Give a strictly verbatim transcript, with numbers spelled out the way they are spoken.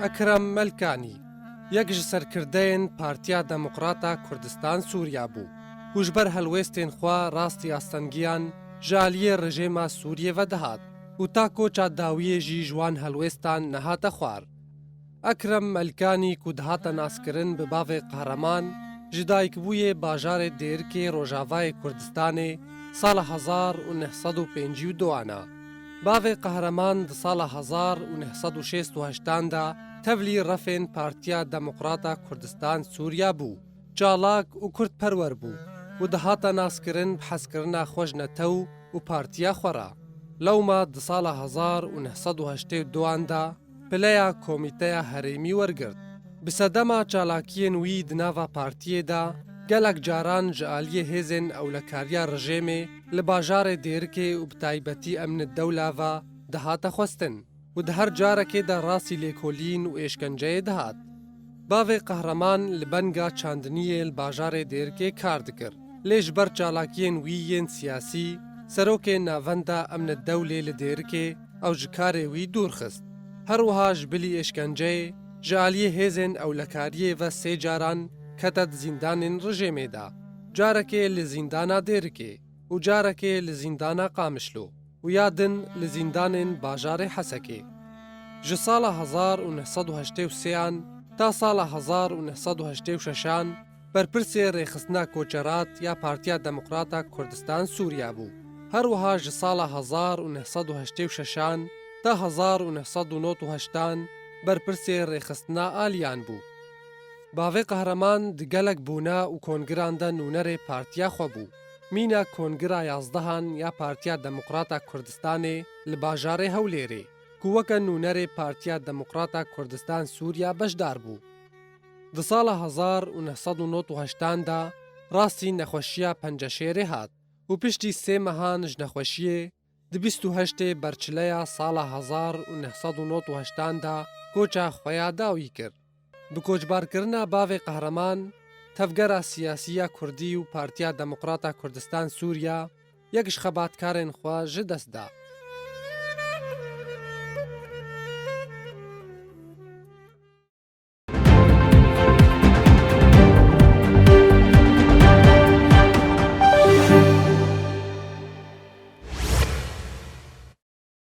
Ekrem Melkanî yek ji serkirdeyên Partiya Demokrata Kurdistan Sûriya bû û ji ber helwêstên xwe rastî astengiyan ji aliyê rejêma Sûriyê ve dihat û ta koça dawiyê jî ji wan helwêstan nehate xwar. Ekrem Melkanî ku dihate naskirin bi bavê Qehreman, ji dayikbûyê bajarê Dêrikê Rojavayê Kurdistanê sala hezar û neh sed û pêncî û duan e. Bavê Qehreman di sala hezar û neh sed û şêst û heştan de tevlî refên Partiya Demokrata Kurdistan Sûriya bû. Çalak û kurdperwer bû û dihate naskirin bi hezkirina xwe ji netew û partiya xwe re. Lewma di sala hezar û neh sed û heştê û duan de pileya Komîteya Herêmî wergirt. Bi sedema çalakiyên wî di nava partiyê de, gelek caran ji aliyê hêzên ewlekariya rejêmê li bajarê Dêrikê û bi taybetî Emnid Dewla ve dihate xwestin û di her carekê de rastî lêkolîn û êşkenceyê dihat. Bavê Qehreman li benga çandiniyê li bajarê Dêrikê kar dikir. Lê ji ber çalakiyên wî yên siyasî, serokê navenda Emnid Dewlê li Dêrikê ew ji karê wî dûr xist. Her wiha ji bilî êşkenceyê ji aliyê hêzên ewlekariyê ve sê caran kete di zîndanên rejêmê de. Carekê li zîndana Dêrikê û carekê li zîndana Qamişlo û ya din li zîndanên bajarê Hesekê. Ji sala hezar û neh sed û heştê û sêyan ta sala hezar û neh sed û heştê û şeşan berpirsê rêxistina koçerat ya Partiya Demokrata Kurdistan Sûriya bû. Her wiha ji sala hezar û neh sed û heştê û şeşan ta hezar û neh sed û nod û heştan berpirsê rêxistina Aliyan bû. Bavê Qehreman di gelek bûna û kongiran de nûnerê partiya xwe bû. Mîna kongira yazdehan ya Partiya Demokrata Kurdistanê li bajarê Hewlêrê, ku weke nûnerê Partiya Demokrata Kurdistan Sûriya beşdar bû. Di sala hezar û neh sed û nod û heştan de rastî nexweşiya penceşêrê hat û piştî sê mehan ji nexweşiyê di bîst û heştê berçileya sala hezar û neh sed û nod û heştan de koça xwe ya dawî kir. Bi koçbarkirina bavê Qehreman, tevgera siyasî ya Kurdî û Partiya Demokrata Kurdistan Sûriya yek ji xebatkarên xwe ji dest da.